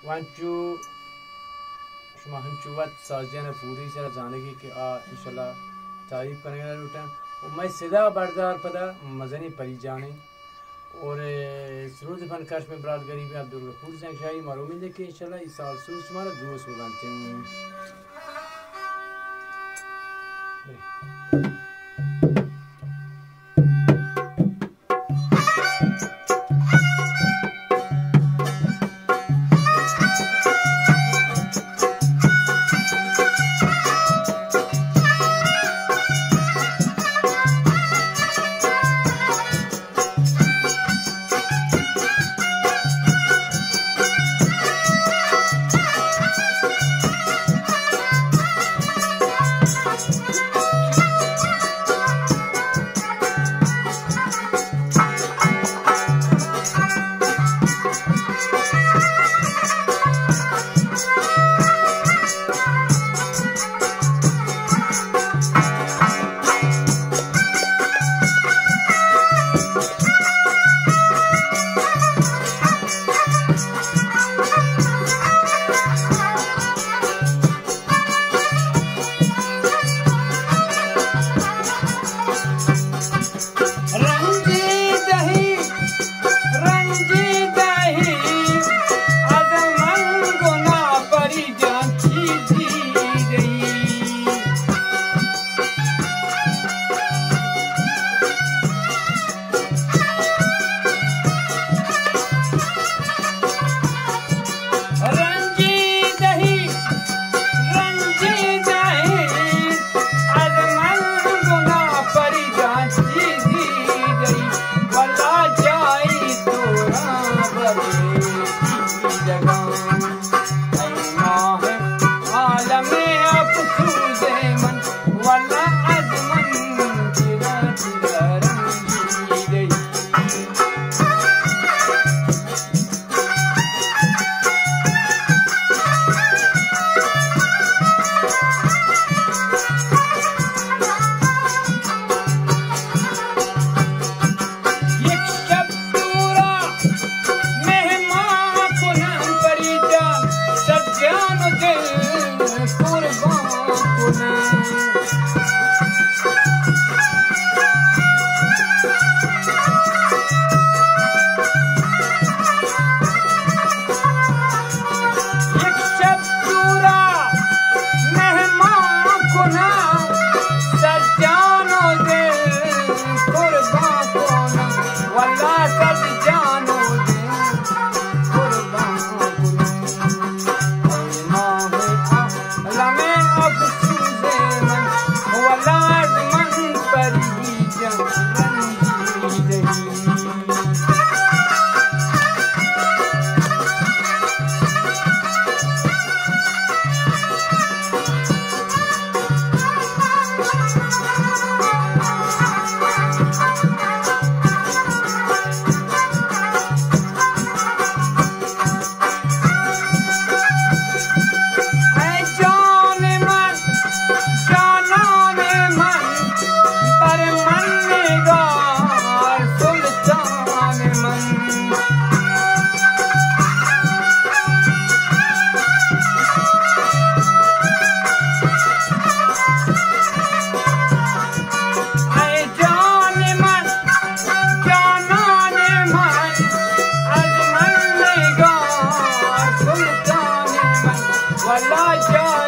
وانچو شما ہنچو وت سازیان پوری سرا زانگی کہ آ انشاءاللہ تعریف کنگ لوٹاں۔ و مئے صدا بردار پدا مزنی پری جانے۔ اور، اے، سرود فنکار شمئے برات غریب عبدالغفور زنگشاہی، مارا امید ہے کہ انشاءاللہ ای ساز سوز شمارا دوست ببنت۔ رنجیدہ ای، رنجیدہ ای، از من گناہ پری جان چیزی رہی۔ رنجیدہ ای، رنجیدہ ای، از من گناہ پری جان چیزی رہی۔ ولا جائی تو را بلے جگہ۔ اے ماہ عالم افسوس من، ولا از من چرا چرا رنجیدہ ای۔ یک شپ تو را مہمان کناں پری جان، صد جان و دل قربان کناں۔ یک شپ تو را مہمان کناں، صد جان و دل قربان کناں، واللہ صد جان و دل قربان کناں۔ اے ماہ عالم افسوس من، واللہ از من پری جان رنجیدہ ای۔ اے جان من، جانان من، بر من نگار سلطان من۔ اے جان من، جانان من، از من نگار سلطان من، واللہ جان